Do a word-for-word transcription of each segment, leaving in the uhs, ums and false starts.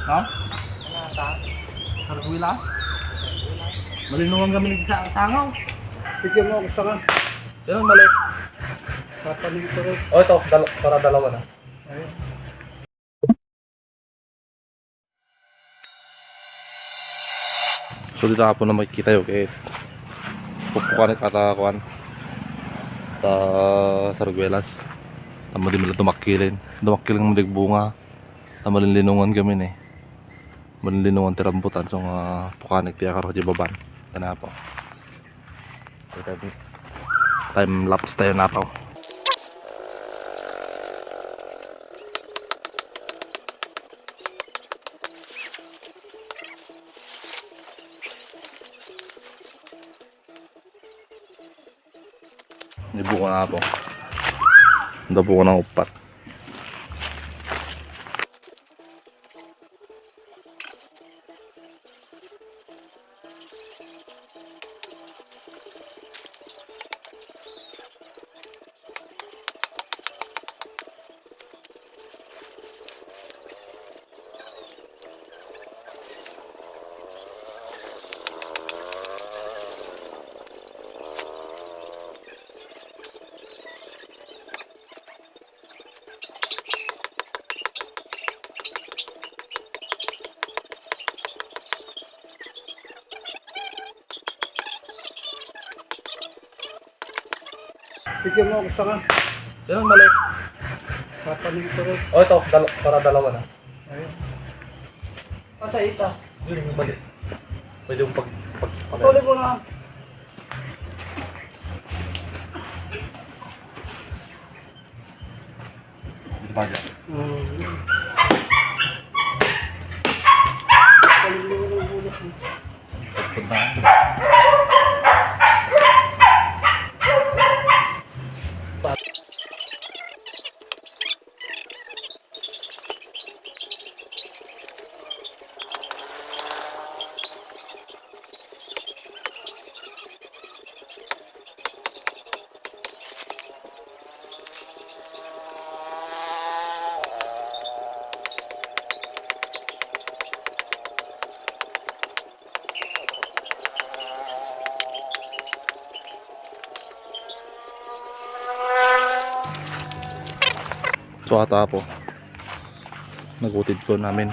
Ha? Sarguela? Malinungan kami ni sa tangaw. Tignan mo, gusto ka? Yan ang mali. Papaling ko rin. Oh, ito. Dal-, para dalawa na. Ayun. So, dita po na makikita yung kay pupukanik ata kuan. Ta sarguelas. Tama di mala dumakilin. Dumakilin mo di bunga. Tama linungan kami ni. Malinungan ti rambutan. So, nga pukanik ti akar di baban. Tana po. Time lapse tayo na to. Nibuka na ako. Nabuka ng upat. Tignan mo, gusto ka? Yan ang mali. Papaling ko rin. Oh, ito. Dal-, para dalawa na. Ayun. Asa isa? Yun, yung mali. Pwede mong pag-, pag-, Patuloy mo na. Di ba dyan? Mm. Pagpunta. So, ata po. Nagutid ko namin.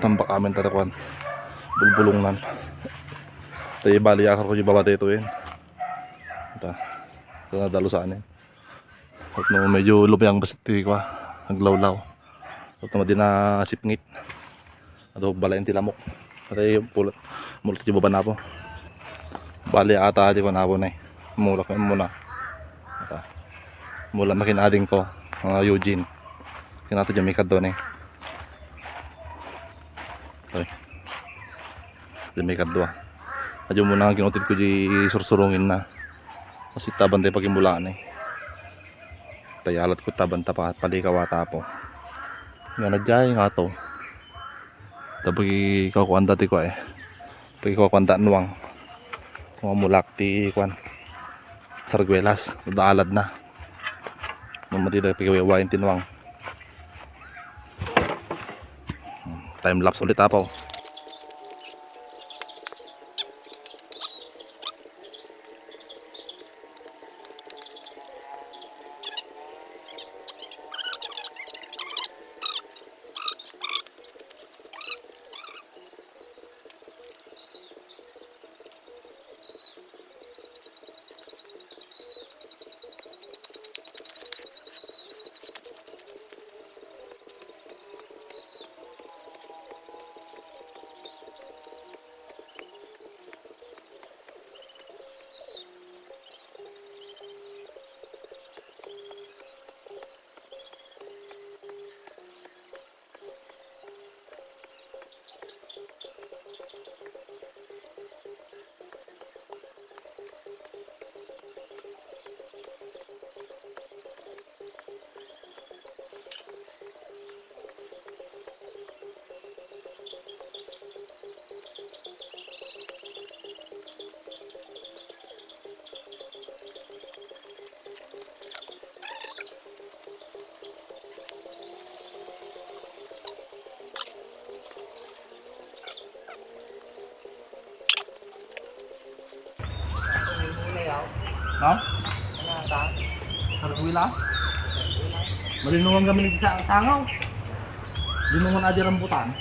Tambak amin tada kuan. Bulbulungnan. Tayo bali akar ko di baba dito yun. Ito. Ito na dalusan yun. At no, medyo lumiang basta ti kwa. Naglawlaw. At no, di na sipngit. Ato, balayan ti lamok. Pati pulat. Mulat ti baba na po. Bali, ata, di ko na po na eh. Mulak na muna. Ata. Mula makin ading ko. Mga Eugene. Kinato dyan may kadto na eh. Okay. Dyan may kadto ah. Adyo muna ang kinutid ko di sursurungin na. Kasi taban tayo pag imulaan eh. Tayalat ko taban ta pa, palikaw ata po. Nga na jay nga to. Tapos ikaw kuan dati ko eh. Pag ikaw kuan da nuang. Mga mulak ti kuan. Sarguelas, daalad na. Mamati da pigawain ti nuang. Time lapse ulit apo. Malinungan kami ni sa sangaw. Linungan adi rambutan.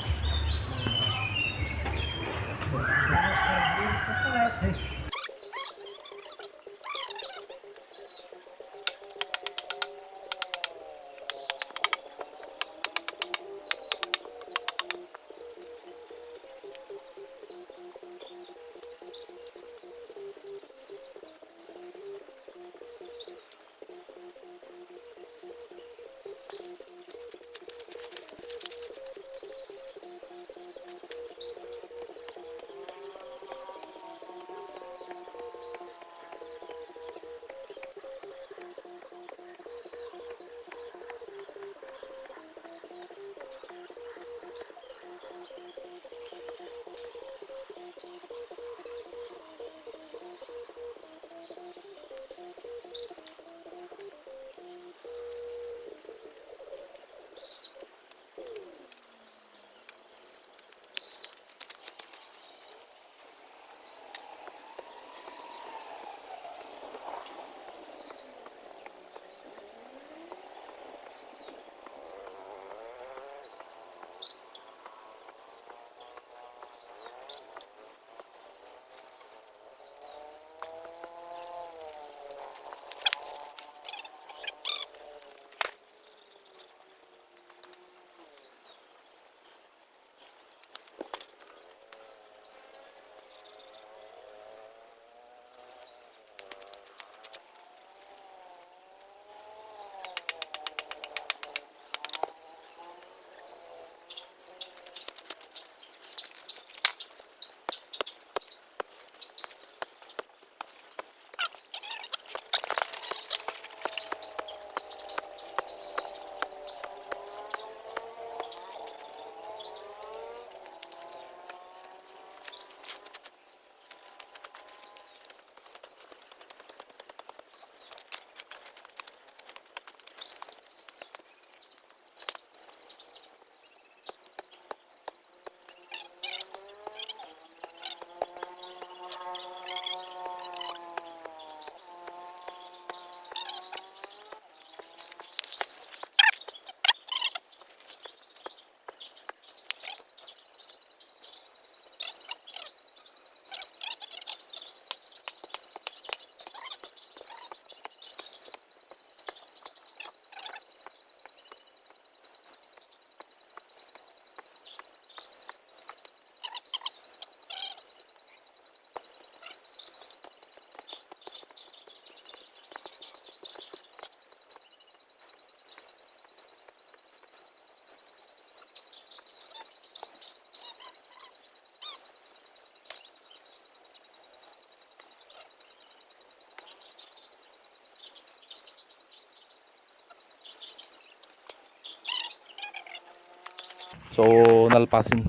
So, nalpasin.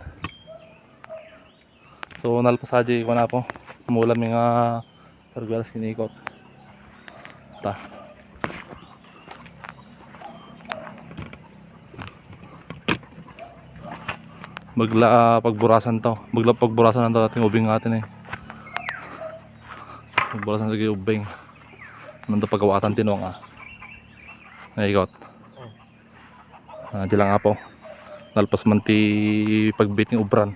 So, nalpas aja, kuan, Apo. Mula mi nga sarguelas ken ikot. Ta. Bagla, ah, pagburasan to. Bagla pagburasan to, ating ubing atin eh. Pagburasan ti ubing. Nanda pagawatan ti nuang, ah. Naikot. Ah, di lang, Apo. Nalpas man ti pagbiit ni ubran.